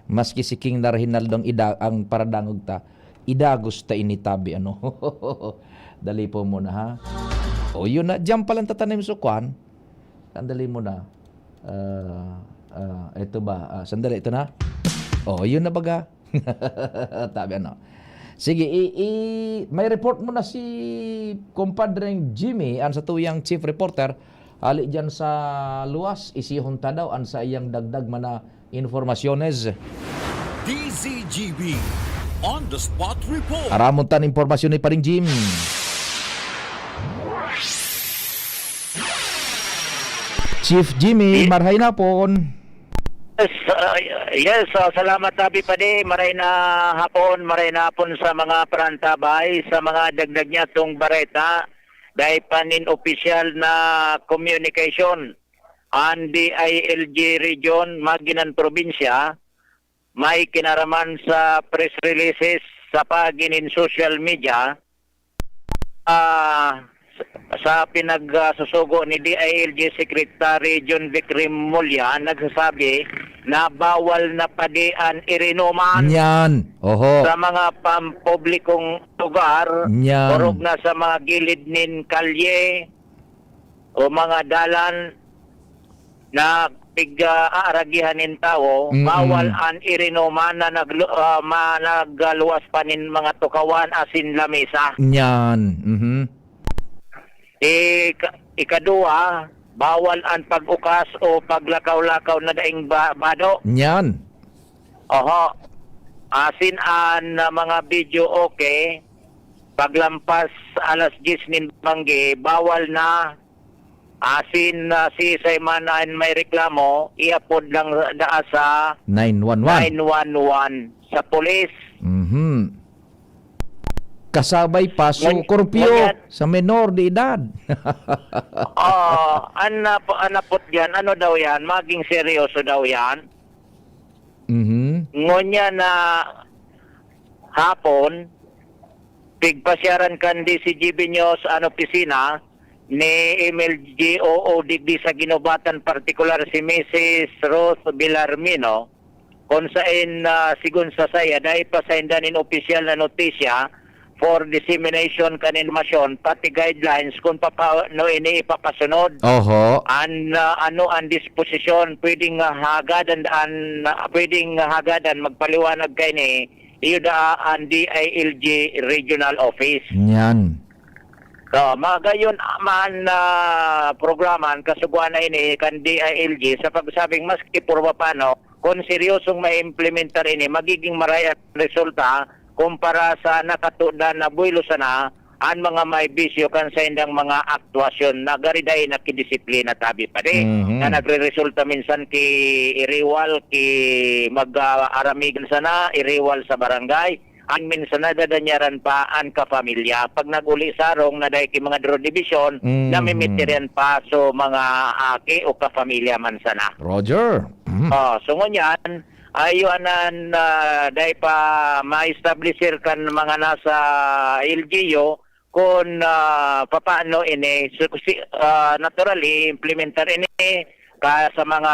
Maski si King na Reynaldo ang ida-, ang paradangog ta, idagos ta ini tabi, ano. Dali po muna, ha? O, yun na. Diyan palang tatanim sa kwan. Sandali muna. Ah, ah, ito ba? Ah, sandali, ito na. O, yun na baga. Tabi, ano. Sige, i-, i-, may report mo na si Compadreng Jimmy, ang satuyang chief reporter, hali dyan sa luwas, isihon ta daw ang sa iyang dagdag man na informasyones. D Z G B, on the spot report. Aramon tan impormasyon ni Paring Jim. Chief Jimmy, Ye- marhay na pon. Yes, ah, yes, ah, salamat, Abi Padi. Maray na hapon, maray na hapon sa mga parantabay, sa mga dagdag niya tong bareta. Dahil pa nin opisyal na communication, ang D I L G region, maginan probinsya, may kinaraman sa press releases sa pagi nin social media, ah, sa pinagsusugo ni D I L G Secretary John Vic Remulla, nagsasabi na bawal na padi an irinuman Nyan. Oho. sa mga pampublikong lugar, Nyan. orog na sa mga gilid nin kalye o mga dalan na pig-aaragihan nin tawo, Mm-mm. bawal an irinuman na naglu-, ah, ma-, nagluwas pa nin mga tukawan asin lamesa. Nyan. Mhm. Ika-, ikaduwa, bawal an pag-ukas o paglakaw-lakaw na daing ba-, bado. Nyan. Oho. Asin an, ah, mga video okay, paglampas alas diyes nin banggi, bawal na. Asin, ah, siisay man an may reklamo, iapod lang daa sa Nine one one. nine one one sa pulis. Mhm. Kasabay pa, so, Ngan-, curfew ngunyan sa menor de edad. Oo, an nap-, an napot diyan, ano daw yan, maging seryoso daw yan. Mhm. Ngunyan na hapon, pigpasyaran kan D C G B News an opisina ni M L G O O digdi sa Guinobatan, partikular si Misis Ruth Villarmino, kun saen, ah, sigon sa saya, dai pa sainda nin opisyal na notisya for dissemination kan impormasyon, pati guidelines kun papaano ini ipapasunod. Oho. An, ah, ano an disposisyon, pwedeng, ah, hagadan, an, ah, pwedeng hagadan magpaliwanag kaini, iyo daa an D I L G Regional Office. Yan. So, magayon man, ah, programa an kasugoan na ini kan D I L G sa pagsabing maski purba pano, kun seryosong maimplementar ini, magiging maray an resulta kumpara sa nakatudan na buwelo sana an mga may bisyo kan saindang mga aktwasyon na gari dai nakidisiplina, tabi pa di, Mhm. na nagreresulta minsan ki iriwal, ki mag, ah, aramigan sana, iriwal sa barangay, an minsan nadadanyaran pa an kapamilya. Pag nag-uli sarong na dai ki mga dro dibisyon, Mhm. namimitiran pa so mga aki o kapamilya man sana. Roger. Mhm. Oh, so ngunyan, ayo anan, ah, dai pa ma-establisir kan mga nasa L G U kun, ah, papaano ini. So, si, ah, natural, i-implementar ini ka sa mga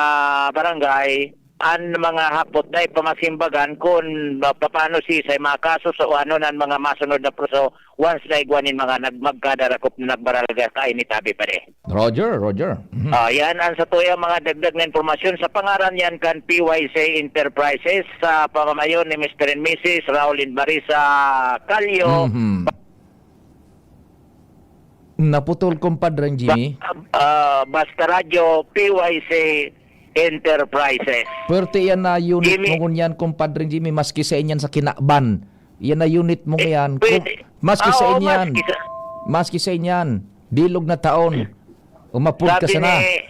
barangay. An mga hapot dai pa masimbagan kun, ah, papaano siisay makaso sa o ano nan mga masunod na proseso once na igwa nin mga nag-, magkadarakop na nagbaralga kaini, tabi pa di. Roger, Roger. Mhm. Ah, yan an satuyang mga dagdag na impormasyon sa pangaran yan kan P Y C Enterprises sa pamamayo ni Mister and Missus Raul and Marisa Calio. Mhm. Naputol, Compadre Jimmy. Ba-, ah, Basta Radyo, P Y C Enterprises. Pwerte yan na unit Jimmy. Mo ngunyan, Compadre Jimmy, maski sa inyan sa kinaban. Yan na unit mo Eh, ngayon. Kung, pwede. Maski Ah, sa oo, inyan. Maski sa Maski sa inyan. Bilog na taon. Umapod ka Sabi sana. Ni,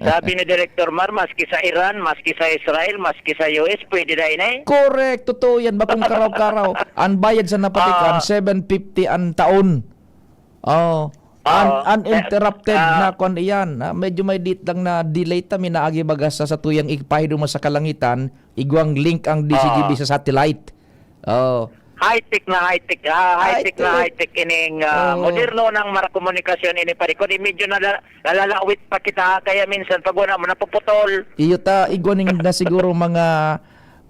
sabi ni Director Mar, maski sa Iran, maski sa Israel, maski sa U S, pwede na ini. Correct, totoo yan. Bakong karaw-karaw. Ang bayad sa napatikan, Ah. seven fifty ang taon. Oh. Un-, Oo. Uninterrupted Eh, ah. Na kwan iyan. Ah, medyo may dit lang na delay ta, minaagi baga sa satuyang ipahidoma sa kalangitan, igwang link ang D C G B Oo. Sa satellite. Oh. High-tech na high-tech, ah, high-tech na High-tech. High-tech ining, ah, Oo. Moderno ng mga komunikasyon ini, pare. Kundi medyo nala-, nalalawit pa kita, kaya minsan pag wala mo, napuputol. Iyo ta, igwa ning na siguro mga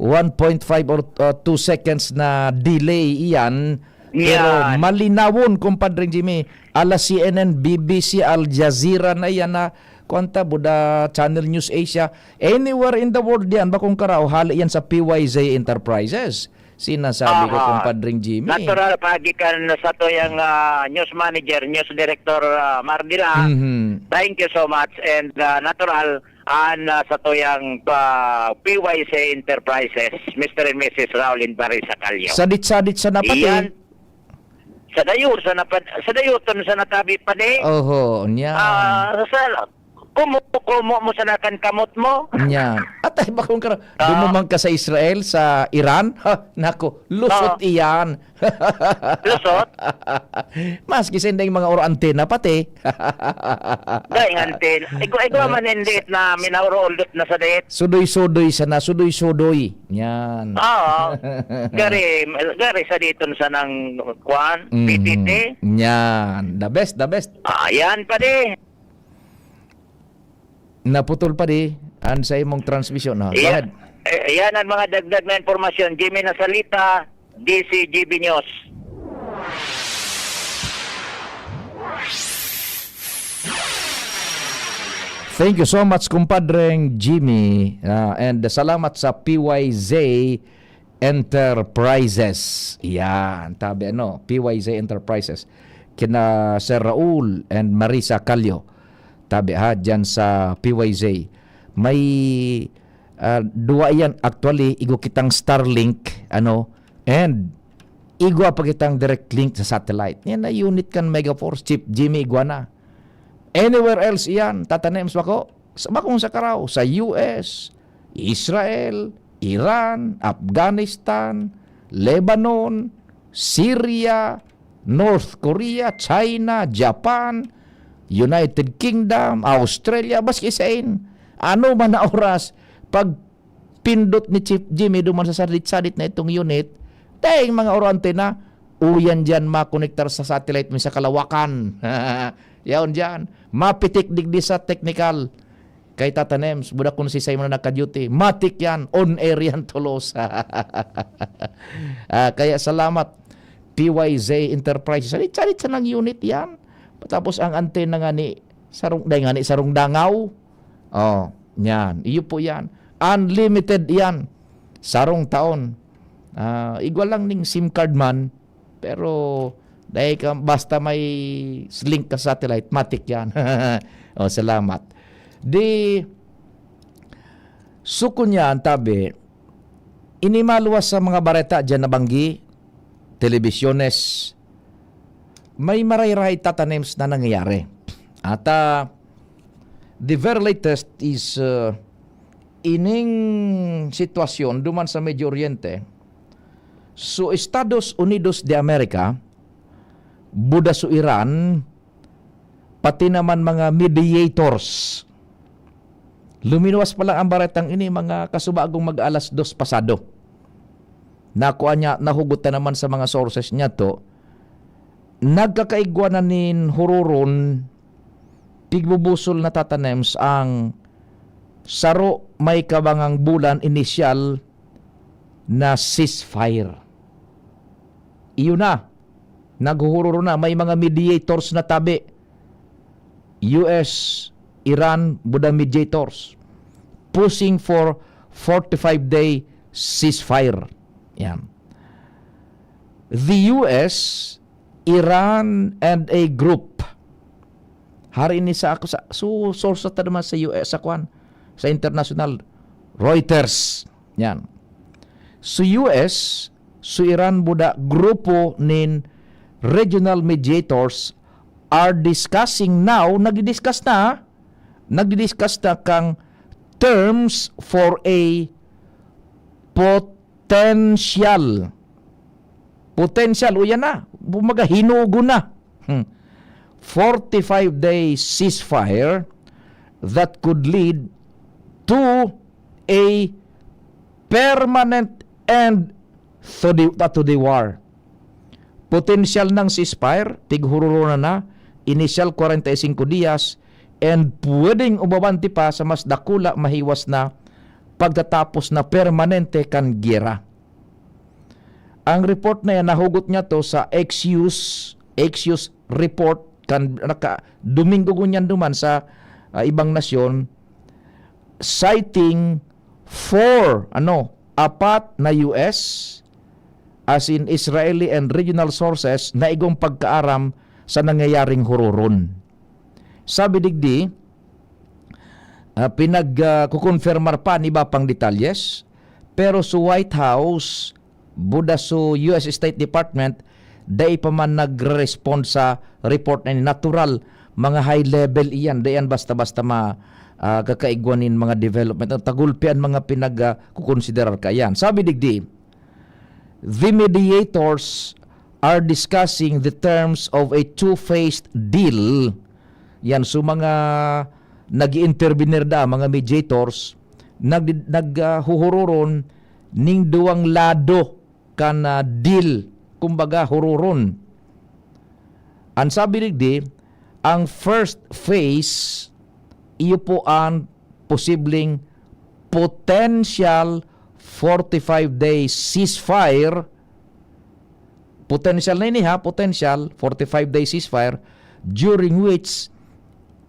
one point five or, uh, two seconds na delay iyan. Pero Yan. Malinawon, Compadre Jimmy, ala C N N, B B C, Al Jazeera na iyan na, kwanta, Buda Channel News Asia, anywhere in the world yan, bakong karaw, hali yan sa P Y Z Enterprises. Sinasabi ko, Aha. Compadre Jimmy. Natural, pagi kan satuyang, ah, news manager, news director, ah, Mardila. Mhm. Thank you so much. And, ah, natural, an, ah, satuyang, ah, P Y C Enterprises, Mister and Missus Raul and Barry Sacalio. Sadit-sadit sa napati. Iyan. Sa dayo, sa napad-, sa dayoton, sa natabi pa di. Oho, niya. Ah, sa, kumo-, kumo mo sana kan kamot mo. Niya. Atay, bakong kara-, Ah. Dumuman ka sa Israel, sa Iran? Ha, nako, lusot Ah. Iyan. Lusot? Maski sa indang mga oro antena pati. Dai, anten. Igwa, igwa Ah. man endit na minauro-uldot na sa date. Sudoy-sudoy sana, sudoy-sudoy. Yan. Oo. Gari, gari sa diton sa nang kwan, Mhm. P T T. Yan. The best, the best. Ah, yan, padi. Naputol, padi, an sa imong transmission, no? Go Iya-, ahead. Eh, yan ang mga dagdag na impormasyon. Jimmy Nasalita, D C G B News. Thank you so much, Compadreng Jimmy, ah, and salamat sa P Y Z Enterprises. Yan, tabi ano, P Y Z Enterprises. Kina Sir Raul and Marisa Calio. Tabi ha, dyan sa P Y Z. May Ah, duwa iyan. Actually, igwa kitang Starlink, ano, and igwa pa kitang direct link sa satellite. Yan na unit kan Megaforce, Chief Jimmy, igwa na. Anywhere else iyan, Tata Nems, bako? Sa, bakong sa karaw, sa U S, Israel, Iran, Afghanistan, Lebanon, Syria, North Korea, China, Japan, United Kingdom, Australia, maski sain. Ano man na oras, pag pindot ni Chief Jimmy duman sa sadit-sadit na itong unit, dahil mga oro antena, uyan diyan makonektar sa satellite mi sa kalawakan. Yaon diyan. Mapitik digdi sa technical. Kay Tata Nems, budak kun si Simon na naka-duty. Matik yan. On air yan, tulos. Ah, kaya salamat, P Y Z Enterprises. Sadit-sadit sa nang unit yan. Tapos ang antena nga ni sarong, dahil nga ni sarong dangaw. Oh, yan. Iyo po yan. Unlimited yan. Sarong taon. Ah, igwa lang ning SIM card man. Pero, dahil ka, basta may link ka satellite, matik yan. Oh, salamat. Di, sukon niya, ang tabi, inimaluwas sa mga bareta dyan na banggi, telebisyones, may marahay-rahay, Tata Nems, na nangyayari. At, ah, the very latest is, ah, ining sitwasyon duman sa Medio Oriente, so Estados Unidos de America, buda so Iran, pati naman mga mediators. Luminuwas pa lang ang baretang ini, mga kasubagong, mag-alas dos pasado. Nakuha niya, nahugot na naman sa mga sources niya to, nagkakaigwa na nin huroron, pigbubusol na, Tata Nems, ang saro may kabangang bulan inisyal na ceasefire. Iyo na, naghuhuroro na, may mga mediators na tabi. U S, Iran, buda mediators, pushing for forty-five day ceasefire. Yan. The U S, Iran, and a group. Hari ini sa ako sa, so, source ta naman sa U S, sa kwan, sa international, Reuters. Yan. So U S, so Iran, buda grupo nin regional mediators are discussing now, nagdi-discuss na, nagdi-discuss na kang terms for a potential, potential, o yan na, bumaga, hinugo na. Hmm. Forty-five day ceasefire that could lead to a permanent end to the, to the war. Potensyal ng ceasefire, tighururo na na, inisyal kwarenta y singko diyas, and pwedeng umabanti pa sa mas dakula, mahiwas na pagtatapos na permanente kan giyera. Ang report na yan, nahugot niya to sa Axios, Axios report, kan naka, Domingo ngunyan duman sa, ah, ibang nasyon, citing four, ano, apat na U S, as in Israeli and regional sources, na igong pagkaaram sa nangyayaring huroron. Sabi digdi, ah, pinag, ah, kukonfirmar pa an iba pang detalyes, pero sa White House, buda sa U S State Department, dai pa man nagre-respond sa report na ini. Natural, mga high level iyan, dai yan basta-basta ma, ah, kakaigwa nin mga development. Ang tagulpi an mga pinag, ah, kukonsiderar kaiyan. Sabi digdi, the mediators are discussing the terms of a two-faced deal. Yan, so mga nag-i-intervenir da, mga mediators, nag, nag, ah, huhuroron ning duwang lado kan, ah, deal, kumbaga, huroron. Ang sabi digdi, ang first phase, iyo po ang posibleng potential forty-five day ceasefire. Potential na ini, ha, potential forty-five day ceasefire, during which,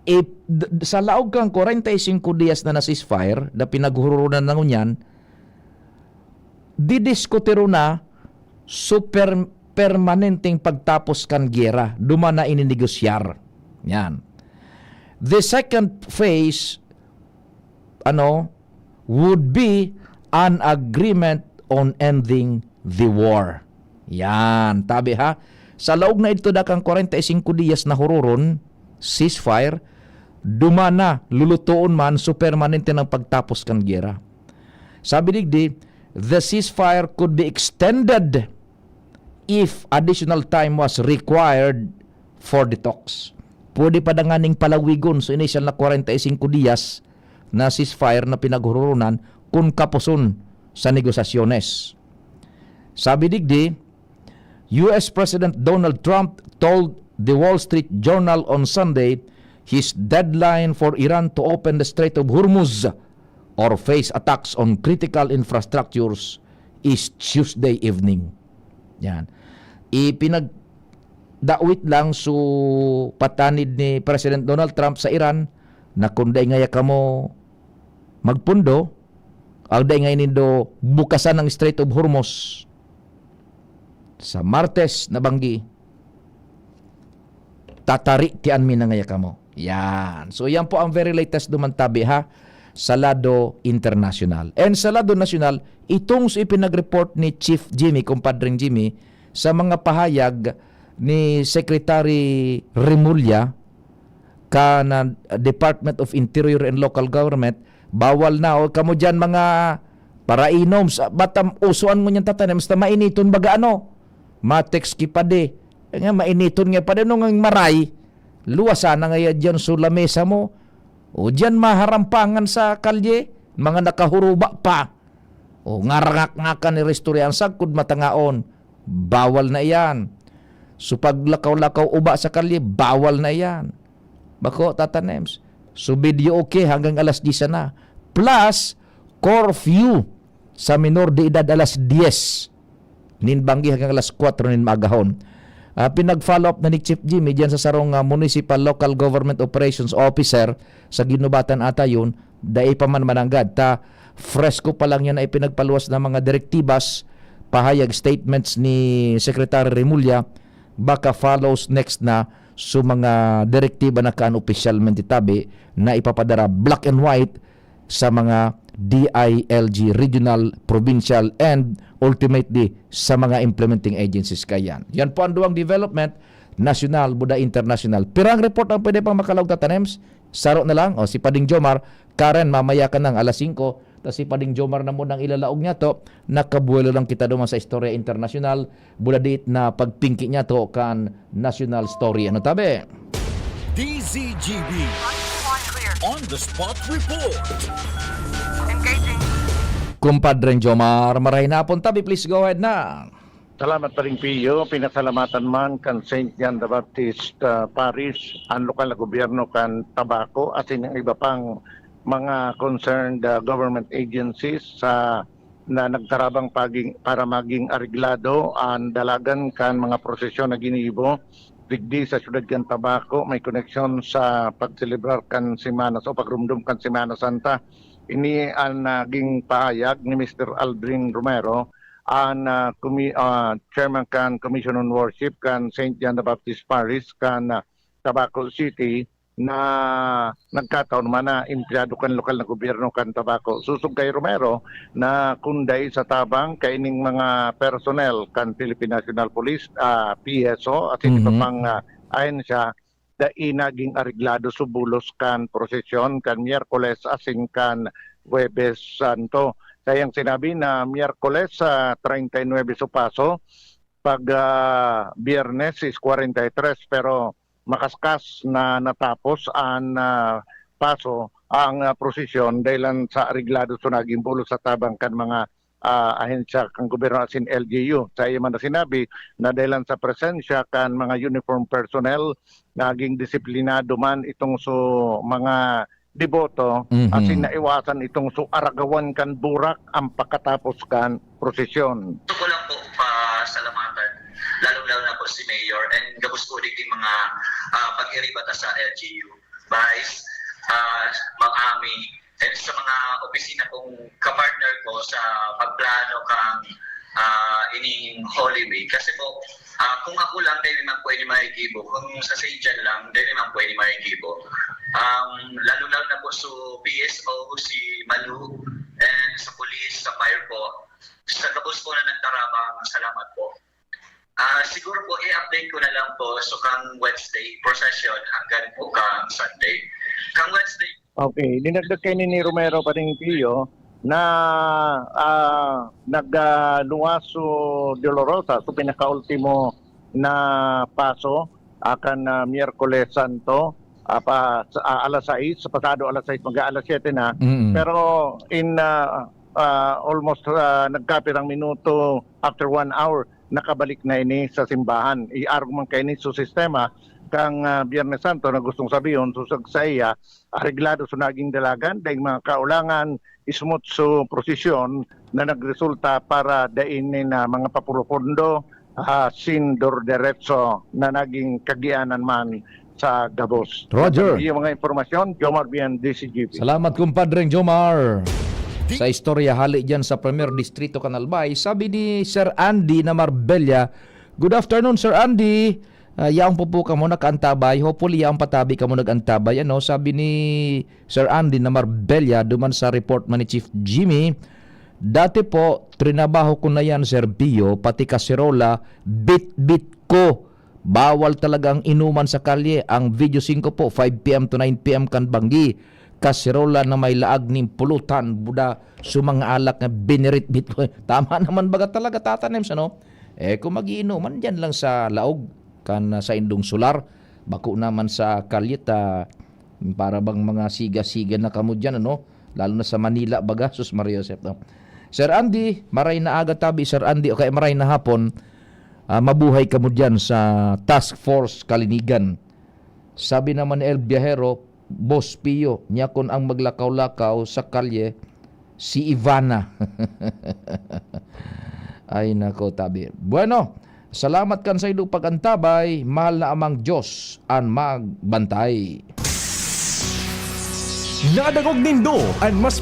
if, d-, sa laog kang kwarenta y singko diyas na na ceasefire, na pinaghururo na ngunyan, didiskutir na super permanenteng pagtapos kan giyera, duman na ininegosiyar. Yan. The second phase, ano, would be an agreement on ending the war. Yan, tabi ha. Sa laog na idto dakang kwarenta y singko diyas na huroron, ceasefire, duman na, lulutoon man, so permanente nang pagtapos kan giyera. Sabi digdi, the ceasefire could be extended if additional time was required for the talks. Pwede pa danganing palawigon so initial na kwarenta y singko diyas na ceasefire na pinaghuroronan kun kapuson sa negosasyones. Sabi digdi, U S President Donald Trump told the Wall Street Journal on Sunday his deadline for Iran to open the Strait of Hormuz or face attacks on critical infrastructures is Tuesday evening. Yan. Ipinagdawit lang so patanid ni President Donald Trump sa Iran na kung dai ngaya kamo magpundo, ang dai ngaya nindo bukasan ang Strait of Hormuz sa Martes na banggi, tataritian mi na ngaya kamo. Yan. So, yan po ang very latest duman tabi, ha, sa lado internasyonal. And sa lado nasyonal, itong sa ipinag-report ni Chief Jimmy, kumpadreng Jimmy, sa mga pahayag ni Secretary Remulla, kan Department of Interior and Local Government, bawal na. O kamo diyan, mga parainom, sa, batam usuan mo niyan tatanim, basta mainiton baga ano, matext ki padi. Nga mainiton nga padi, ano nga maray, luwa sana nga ya diyan so lamesa mo. O diyan maharampangan sa kalye, mga nakahuruba pa. O ngarangak-ngakan ni Ristorya ang sagkod matangaon. Bawal na iyan. So paglakaw-lakaw uba sa kalye, bawal na iyan. Bako, Tata Nems. So video okay hanggang alas diyes na. Plus, curfew sa minor de edad alas diyes nin banggi hanggang alas kwatro nin maagahon. Ah, pinag-follow up na ni Chief Jimmy diyan sa sarong, ah, Municipal Local Government Operations Officer sa Guinobatan ata yun, dai pa man mananggad. Ta, fresko pa lang yan na ipinagpaluwas na mga direktibas, pahayag, statements ni Secretary Remulla, baka follows next na so mga direktiba na kan opisyalmente tabi na ipapadara black and white sa mga D I L G, regional, provincial, and ultimately sa mga implementing agencies kayan. Yan po ang duwang development, nasyonal, buda internasyonal. Pirang report ang pwede pang makalaog, Tata Nems? Saro na lang, o si Pading Jomar, Karen, mamaya ka nang alas singko, ta si Pading Jomar na mo nang ilalaog niya to, nakabuelo lang kita duman sa istorya internasyonal, buda diit na pagpingki niya to kan national story. Ano tabi? D Z G B On the Spot Report. Engaging. Kumpadreng Jomar, maray na pon tabi, please go ahead na. Salamat, Paring Pio. Pinasalamatan man kan Saint John the Baptist, ah, Parish an lokal na gobyerno kan Tabaco asin ang iba pang mga concerned, ah, government agencies sa, na nagtarabang paging, para maging areglado an dalagan kan mga prosesyon na ginibo digdi sa siyudad kan Tabaco, may koneksyon sa pagselebrar kan Semana o pagrumdom kan Semana Santa. Ini an naging pahayag ni Mister Aldrin Romero, an, ah, komi-, ah, chairman kan Commission on Worship kan Saint John the Baptist Parish kan, ah, Tabaco City, na nagkataon man na empleyado kan lokal na gobyerno kan Tabaco. Susog kay Romero na kun dai sa tabang kaining mga personnel kan Philippine National Police, ah, P S O, asin iba Mhm. pang, ah, ahensya, dai naging areglado so bulos kan prosesyon kan Miyerkules asin kan Huwebes Santo. Sa iyang sinabi na Miyerkules, ah, treinta y nueve so paso, pag, ah, Biyernes is kwarenta y tres, pero makaskas na natapos an, ah, paso, ang, ah, prosesyon dahilan sa areglado so naging bulos sa tabang kan mga, ah, ahensya kan gobyerno asin L G U. Sa iya man na sinabi na dahilan sa presensya kan mga uniform personnel, naging disiplinado man itong so mga deboto, Mhm. asin naiwasan itong so aragawan kan burak ang pagkatapos kan prosesyon. Gusto ko lang po pasalamatan, lalong-lalo na po si Mayor and gabos po digdi mga, ah, pag-iriba ta sa L G U, Vice, ah, Mang Ami, and sa mga opisina kong kapartner ko sa pagplano kang, ah, ining Holy Week. Kasi po, ah, kung ako lang, dai man pwede makikibo. Kung sa Saint John lang, dai man pwede makikibo. Um, lalo-lalo na po so P S O, si Malu, Air po. Sa gabos po na nagtarabang, salamat po. Ah, siguro po, i-update ko na lang po. So, kang Wednesday, procession hanggang po kang Sunday. Kang Wednesday, Okay, dinagdag kay ni Romero pa rin, Pio, na ah, nagluwas so Dolorosa, so pinakaultimo na paso, akan ah, Miyerkules Santo, ah, pa, sa, ah, alas sais, sa pasado alas sais, mag-aalas siyete na. Mm. Pero in ah, ah, almost ah, nagkapirang minuto, after one hour, nakabalik na ini sa simbahan. Iarog man kaini sa sistema kang ah, Biyernes Santo na gustong sabihon, susag sa iya, areglado sa naging dalagan, daing mga kaulangan, ismot so prosesyon na nagresulta para dain nin ah, mga papurupondo, ah, sin dorderetso na naging kagianan man sa gabos. Roger. Yan ang mga impormasyon, Jomar Bian, D C G B. Salamat, kumpadreng Jomar. Sa istorya hali dyan sa Primer Distrito, Canalbay, sabi ni Sir Andy na Marbella, "Good afternoon, Sir Andy. Ah, yaon po po kamo nakaantabay. Hopefully, yaon patabi kamo nag-antabay." Ano, sabi ni Sir Andy na Marbella, duman sa report man ni Chief Jimmy, "Dati po, trinabaho ko na yan, Sir Pio, pati kaserola, bit-bit ko. Bawal talaga ang inuman sa kalye. Ang Video singko po, five P M to nine P M kan banggi. Kaserola na may laag nin pulutan, buda, sa mga alak na binirit-bit ko." Tama naman baga talaga, Tata Nems, ano? Eh, kung mag-iinuman, dyan lang sa laog, kan ah, saindong solar, bako naman sa kalye ta, para bang mga siga-siga na kamo dyan, ano? Lalo na sa Manila, baga, sus Maria Josep, no? Sir Andy, maray na aga tabi, Sir Andy, o kaya maray na hapon, ah, mabuhay kamo dyan sa Task Force Kalinigan. Sabi naman ni El Viajero, "Boss Pio, niya kun ang maglakaw-lakaw sa kalye, si Ivana." Ay, nako, tabi. Bueno, salamat kan saindong pag-antabay, mahal na Amang Diyos an magbantay. Nadangog nindo an mas